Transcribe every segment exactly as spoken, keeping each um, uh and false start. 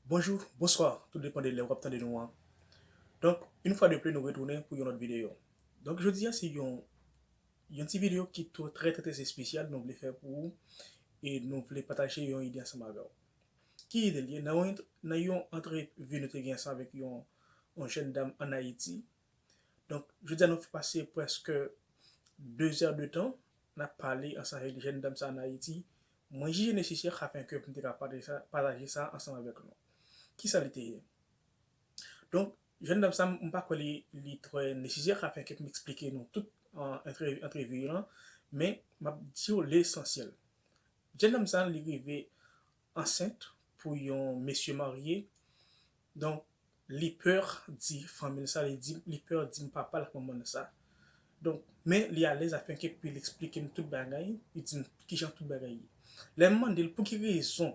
Bonjou, bonswa, tou depann de lè w ap tande nou an. Donk, yon fwa de plis, nou retounen pou yon lòt videyo. Donk, jodi a, se yon, yon ti videyo ki tou trè, trè, trè espesyal nou vle fè pou ou e nou vle pataje yon ide ansanm avè w. Ki ide l ye? Nan yon, nan yon antrevi nou te gen ansanm avèk yon, yon jèn dam ann Ayiti. Donk, jodi a nou pase prèske de zè de tan n ap pale ansanm avèk jèn dam sa ann Ayiti. Mwen jije nesesè afenke pou m te ka pataje sa, pataje sa ansanm avèk nou. Kisa li te ye? Donk, jèn dam sa, m pa kwè li, li trè nesesè afenke pou m eksplike nou tout an, antre, antrevi lan, men m ap di w lesansyèl. Jèn dam sa, li rive ansent pou yon mesye marye. Donk, li pè di fanmi l sa, li di, li pè di papa l ak manman l sa. Donk, men li alèz afenke pou l eksplike m tout bagay, li di m kijan tout bagay ye. Lè m mande l pou ki rezon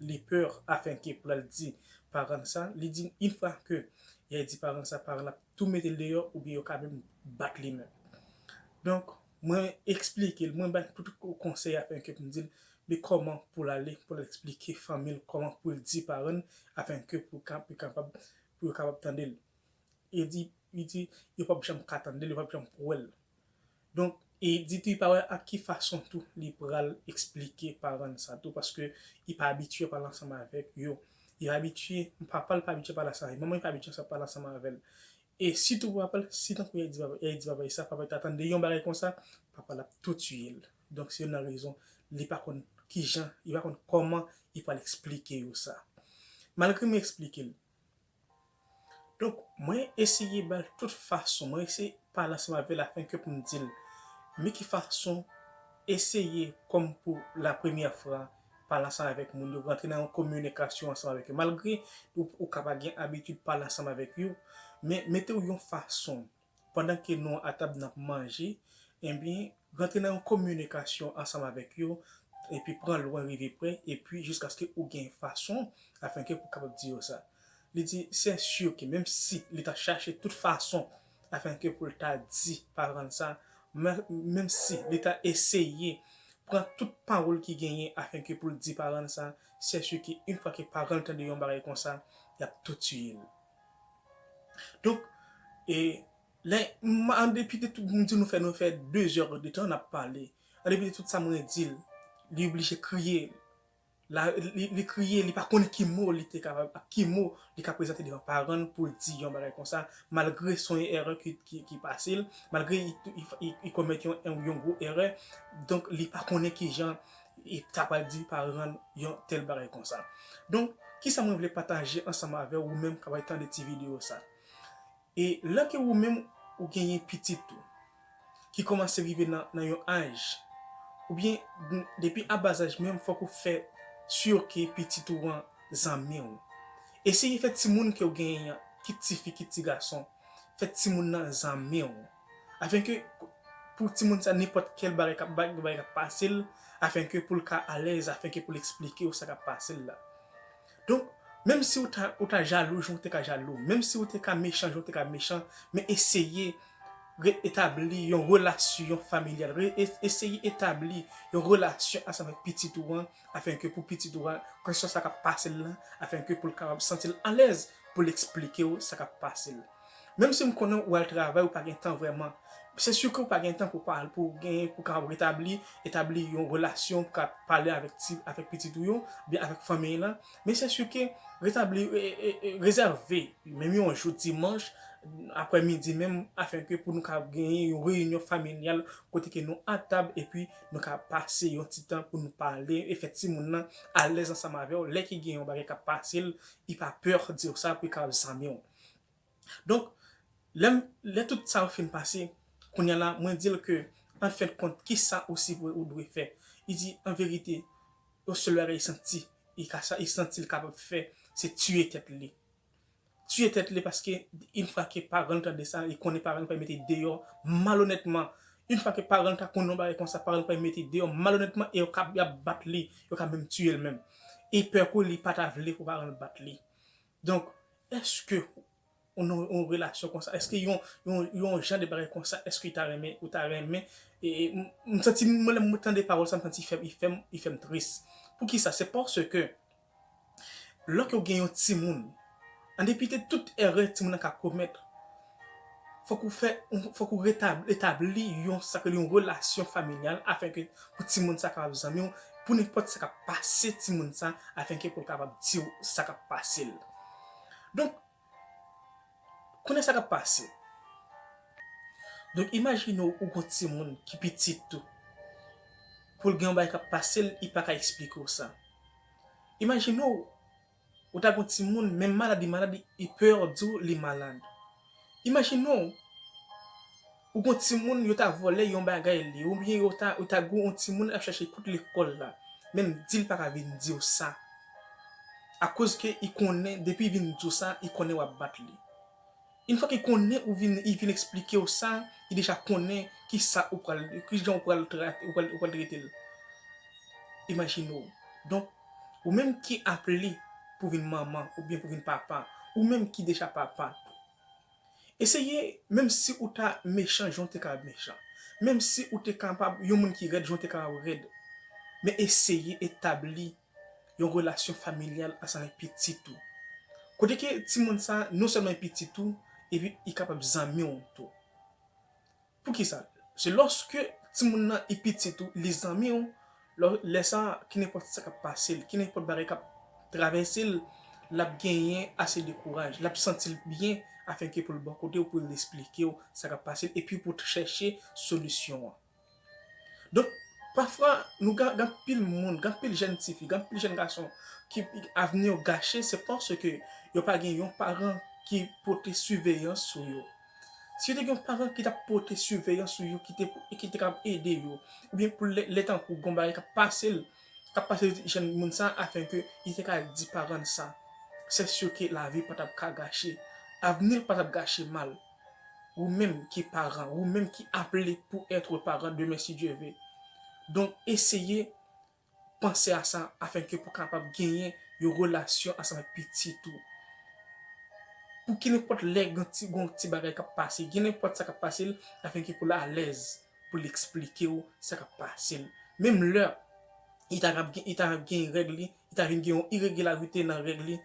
li pè afenke pou l al di paran l sa, li di m yon fwa ke y al di paran l sa, paran l ap tou mete l deyò oubyen yo ka menm bat li menm. Donk, mwen eksplike l, mwen ba l tout konsèy afenke pou m di l men kòman pou l ale, pou l al eksplike fanmi l, kòman pou l di paran l, afenke pou ka, pou kapab, pou yo kapab tande l. Li di, li di, yo p ap janm ka tande l, yo p ap janm kwè l. Donk, e li di tou, li pa wè ak ki fason tou li pral eksplike paran l sa tou, paske li pa abitye pale ansanm avèk yo. Li pa abitye, papa l pa abitye pale ansanm avè l, manman l pa abitye pale ansanm avè l. E sitou pou papa l, si tankou y al di papa, y al di papa l sa, papa l ta tande yon bagay konsa, papa l ap tou tiye l. Donk, se youn nan rezon li pa konn kijan, li pa konn kòman li pral eksplike yo sa. Malgre mwen eksplike l, donk, mwen eseye ba l tout fason, mwen eseye pale ansanm avè l afenke pou m di l men ki fason eseye kòm pou la premyè fwa pale ansanm avèk moun yo, rantre nan yon kominikasyon ansanm avèk yo. Malgre ou, ou ka pa gen abitid pale ansanm avèk yo, men mete w yon fason, pandan ke nou atab n ap manje, ebyen, rantre nan yon kominikasyon ansanm avèk yo, epi pran lwen rive pre, epi jiskaske ou gen fason afenke pou kapab di yo sa. Li di, c'est sûr que menm si li ta chache tout fason afenke pou l ta di paran l sa, men, menm si li ta eseye pran tout pawòl ki genyen afenke pou l di paran l sa, c'est sûr que yon fwa ke paran l tande yon bagay konsa, y ap tou tiye l. Donk, e, lè, m, an depi de tout, m di nou fè, nou fè de zè de tan n ap pale. An depi de tout sa mwen di l, li oblije kriye. La, li, li kriye, li pa konnen ki mo li te kapab, ak ki mo li ka prezante devan paran l pou l di yon bagay konsa, malgre se yon erè ki, ki, ki pase l, malgre li, li, li, li komèt yon, yon, yon gwo erè, donk li pa konnen kijan li ta pral di paran l yon tèl bagay konsa. Donk, kisa mwen vle pataje ansanm avè w, ou menm k ap tande ti videyo sa? E lè ke ou menm ou genyen pitit ou ki kòmanse rive nan, nan yon aj, oubyen depi a ba aj menm, fòk ou fè si ke pitit ou an zanmi w. Eseye fè timoun ke w genyen an, kit tifi, kit ti gason, fè timoun nan zanmi w. Afenke pou timoun sa, nenpòt kèl bagay k ap, bagay k ap pase l, afenke pou l ka alèz, afenke pou l eksplike w sa k ap pase l la. Donk, menm si ou ta, ou ta jalou, jan w te ka jalou, menm si ou te ka mechan, jan w te ka mechan, men eseye re-, etabli yon relasyon familyal, re-, e-, eseye etabli yon relasyon ansanm avèk pitit ou an, afenke pou pitit ou an, kesyon sa k ap pase l lan, afenke pou l kapab santi l alèz pou l eksplike w sa k ap pase l. Menm si m konnen ou al travay, ou pa gen tan vrèman, se si ke ou pa gen tan pou pale, pou genyen, pou kapab retabli, etabli yon relasyon, pou ka pale avèk ti, avèk pitit ou yo, oubyen avèk fanmi lan, men se si ke retabli, e, e, e, rezève menm yon jou dimanch, aprè midi menm, afenke pou nou ka genyen yon reyinyon familyal kote ke nou atab epi nou ka pase yon ti tan pou nou pale e fè timoun nan alèz ansanm avè w. Lè ki gen yon bagay k ap pase l, li pa pè di w sa pou l ka zanmi w. Donk, lè m, lè tout sa yo fin pase, kounye a la, mwen di l ke, an fen de kont, kisa ou si ou dwe fè? Li di, an verite, yon sèl bagay li santi, li ka sa, li santi l kapab fè, se tiye tèt li. Tiye tèt li paske, yon fwa ke paran l tande sa, li konnen paran l pral mete l deyò malonètman. Yon fwa ke paran l ta konnen yon bagay konsa, paran l pral mete l deyò malonètman e yo ka, y ap bat li, yo ka menm tiye l menm. E pè kou li pa ta vle pou paran l bat li. Donk, èske yon, yon relasyon konsa, èske yon, yon, yon jan de bagay konsa, èske w ta renmen, ou ta renmen, e, e, m, m santi, mwen, lè mwen tande pawòl sa, m santi fè m, li fè m, li fè m tris. Poukisa? Se paske, Lòske w gen yon timoun, an depi de tout erè timoun nan ka komèt, fòk ou fè, fòk ou retab-, etabli yon, sa k rele yon relasyon familyal afenke pou timoun sa kapab zanmi w, pou nenpòt sa k ap pase timoun sa, afenke pou l kapab di w sa k ap pase l. Donk, konnen sa k ap pase. Donk, imajine w, ou gon timoun ki pitit tou. Pou l gen yon bagay k ap pase l, li pa ka eksplike w sa. Imajine w, ou ta gon timoun, menm malad li malad, li pè di w li malad. Imajine w, ou gon timoun, yo ta vòlè yon bagay li, oubyen yo ta, yo ta gon yon timoun ap chache kout lekòl la. Menm di l pa ka vin di w sa. Akoz ke li konnen, depi li vin di w sa, li konnen w ap bat li. Yon fwa ke konnen ou vin, li vin eksplike w sa, li deja konnen ki sa ou pral, ki jan ou pral trate, ou pral, ou pral trete l. Imajine w. Donk, ou menm ki aple pou vin manman oubyen pou vin papa, ou menm ki deja papa tou. Eseye, menm si ou ta mechan, jan w te ka mechan. Menm si ou te kapab yon moun ki rèd, jan w te kapab rèd. Men eseye etabli yon relasyon familyal ansanm avèk pitit ou. Kote ke timoun sa, non sèlman pitit ou, epi li kapab zanmi w tou. Poukisa? Se lòske timoun nan li pitit ou, li zanmi w, lè, lè sa, ki nenpòt sa k ap pase l, ki nenpòt bagay k ap travèse l, l ap genyen ase de kouraj, l ap santi l byen, afenke pou l bò kote w, pou l esplike w sa k ap pase l, epi pou chèche solisyon an. Donk, pafwa, nou gen, gen anpil moun, gen anpil jèn tifi, gen anpil jèn gason ki avni yo gache, se paske yo pa gen yon paran ki pote siveyans sou yo. Si yo te gen yon paran ki t ap pote siveyans sou yo, ki te, ki te kapab ede yo, oubyen pou lè, lè tankou gon bagay k ap pase l, k ap pase jèn moun sa, afenke li te ka di paran l sa, se si ke lavi pa t ap ka gache, avni l pa t ap gache mal. Ou menm ki paran, ou menm ki aple pou être parent demain si Dieu veut. Donk, eseye panse a sa afenke pou kapab genyen yon relasyon ansanm ak pitit ou. Pou ki nenpòt lè gen ti, gon ti bagay k ap pase, gen nenpòt sa k ap pase l, afenke pou l alèz, pou l eksplike w sa k ap pase l. Menm lè li ta ap gen, li ta ap gen règ li, li ta vin gen yon iregilarite nan règ li,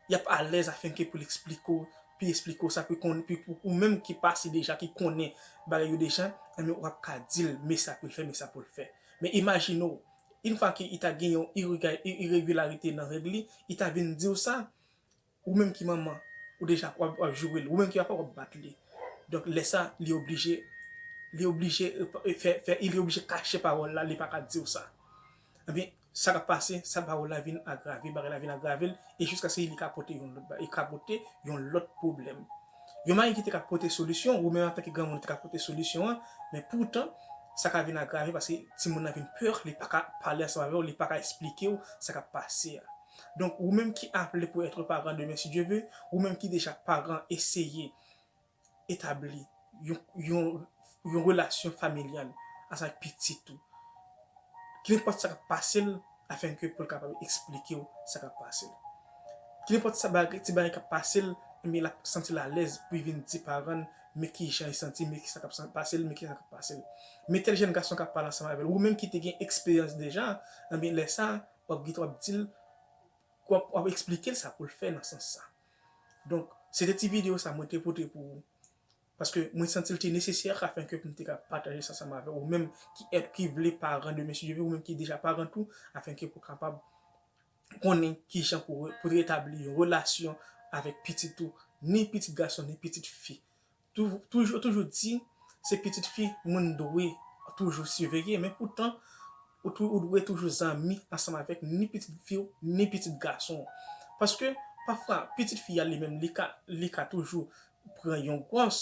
y ap alèz afenke pou l eksplike w, pou l eksplike w sa, pou konn, pou, pou ou menm ki pase deja, ki konnen bagay yo deja, enben w ap ka di l, men sa pou l fè, men sa pou l fè. Men imajine w, yon fwa ke li ta gen yon irega-, i-, iregilarite nan règ li, li ta vin di w sa, ou menm ki manman, ou deja w ap, w ap joure l, ou menm ki papa w ap bat li. Donk, lè sa, li oblije, li oblije, e, fè, fè, li oblije kache pawòl la, li pa ka di w sa. Ebyen, sa k ap pase, sa pawòl la vin agrave, bagay la vin agrave l, e jiskaske li ka pote yon lòt ba-, li ka pote yon lòt pwoblèm. Yon mari ki te ka pote solisyon, ou menm antanke granmoun ou te ka pote solisyon an, men poutan, sa ka vin agrave paske timoun nan vin pè, li pa ka pale ansanm avè w, li pa ka eksplike w sa k ap pase a. Donk, ou menm ki aple pou être parent demain si Dieu veut, ou menm ki deja paran, eseye etabli yon, yon, yon relasyon familyal ansanm ak pitit ou. Ki nenpòt sa k ap pase l, afenke pou l kapab eksplike w sa k ap pase l. Ki nenpòt sa bagay, ti bagay k ap pase l, men l ap santi l alèz pou l vin di paran l, men ki jan l santi, men ki sa k ap san-, pase l, men ki sa k ap pase l. Men tèl jèn gason k ap pale ansanm avè l, ou menm ki te gen eksperyans deja, enben lè sa, w ap gen, w ap di l, w ap, w ap eksplike l sa pou l fè nan sans sa. Donk, se te ti videyo sa mwen te pote pou ou. Paske mwen santi l te nesesè afenke pou m te ka pataje sa ansanm avè w, ou menm ki èt, ki vle paran demain si Dieu veut, ou menm ki deja paran tou, afenke pou kapab konnen kijan pou re-, pou retabli yon relasyon avèk pitit ou, ni pitit gason, ni pitit fi. Tou-, toujou, toujou di, se pitit fi moun dwe toujou siveye, men poutan, ou tou-, ou dwe toujou zanmi ansanm avèk ni pitit fi w, ni pitit gason w. Paske, pafwa, pitit fi a li menm, li ka, li ka toujou pran yon gwòs,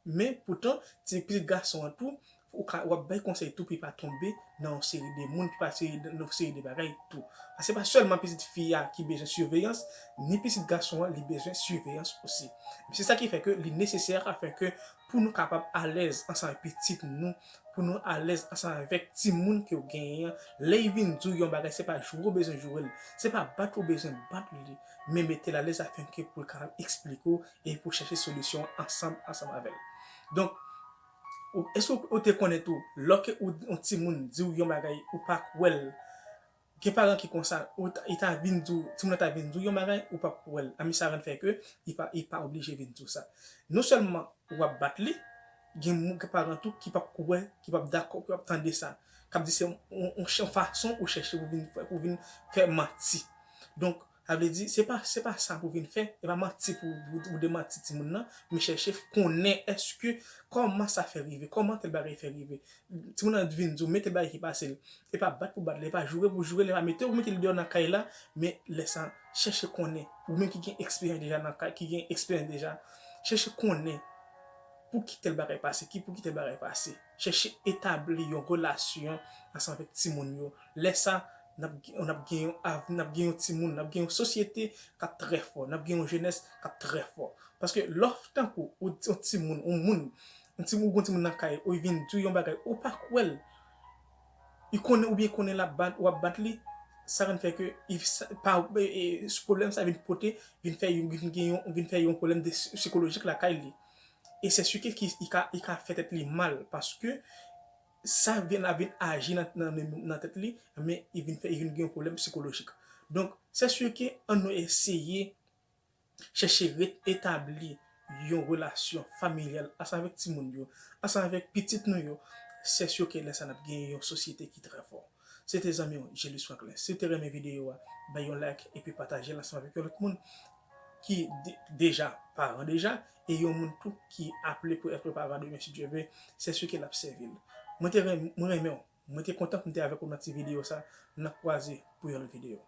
men poutan, ti pitit gason an tou, ou ka, w ap bay konsèy tou pou li pa tonbe nan yon seri de moun, pou li pa seri de, nan yon seri de bagay tou. Paske se pa sèlman pitit fi a ki bezwen siveyans, ni pitit gason an, li bezwen siveyans osi. Se sa ki fè ke li nesesè afenke pou nou kapab alèz ansanm avèk pitit nou, pou nou alèz ansanm avèk timoun ke w genyen an. Lè l vin di w yon bagay, se pa joure w bezwen joure l, se pa bat ou bezwen bat li, men mete l alèz afenke pou l kapab eksplike w e pou chèche solisyon ansanm, ansanm avè l. Donk, ou, èske ou, ou te konnen tou, lòske ou, yon timoun di w yon bagay, ou pa kwè l, Gen paran ki konsa, ou ta, li ta vin di w, timoun nan ta vin di w yon bagay, ou p ap kwè l. Ami sa rann fè ke li pa, li pa oblije vin di w sa. Non sèlman w ap bat li, gen moun, gen paran tou ki p ap kwè, ki p ap dakò, ki p ap tande sa. K ap di se yon, yon, yon fason ou chèche pou vin fè, pou vin fè manti. Donk, sa vle di, se pa, se pa sa pou vin fè, e pa manti pou, pou, pou demanti timoun nan, men chèche konnen èske, kòman sa fè rive, kòman tèl bagay fè rive. Timoun nan vin di w, men tèl bagay ki pase l. E pa bat pou bat li, e pa joure pou joure l, e pa mete w, mete l deyò nan kay la, men lè sa, chèche konnen. Ou menm ki gen eksperyans deja nan kay, ki gen eksperyans deja, chèche konnen pou ki tèl bagay pase, ki pou ki tèl bagay pase. Chèche etabli yon relasyon ansanm avèk timoun yo. Lè sa, n ap, n ap gen yon av-, n ap gen yon timoun, n ap gen yon sosyete k ap trè fò, n ap gen yon jenès k ap trè fò. Paske lè w tankou, ou, yon timoun, yon moun, yon timoun, ou gen yon timoun nan kay, ou vin di w yon bagay, ou pa kwè l, li konnen oubyen konnen l ap bat, w ap bat li, sa rann fè ke, li sa, pa, e, e, pwoblèm sa vin pote, vin fè, vin gen yon, vin fè yon pwoblèm de si-, sikolojik lakay li. E se si ke ki, li ka, li ka fè tèt li mal, paske sa vin, la vin aji nan, nan, nan tèt li, men li vin fè, li vin gen yon pwoblèm sikolojik. Donk, se si ke ann nou eseye chèche re-, etabli yon relasyon familyal ansanm avèk timoun yo, ansanm avèk pitit nou yo, se si ke lè sa n ap gen yon sosyete ki trè fò. Se te zanmi w, Jelus Franklin. Si w te renmen videyo a, bay yon like epi pataje l ansanm avèk yon lòt moun ki de-, deja paran deja, e yon moun tou ki aple pou èt paran demen, si Dye ve, se si ke l ap sèvi l. Mwen te renm-, mwen renmen w. Mwen te kontan pou m te avèk ou nan ti videyo sa. N ap kwaze pou yon lòt videyo.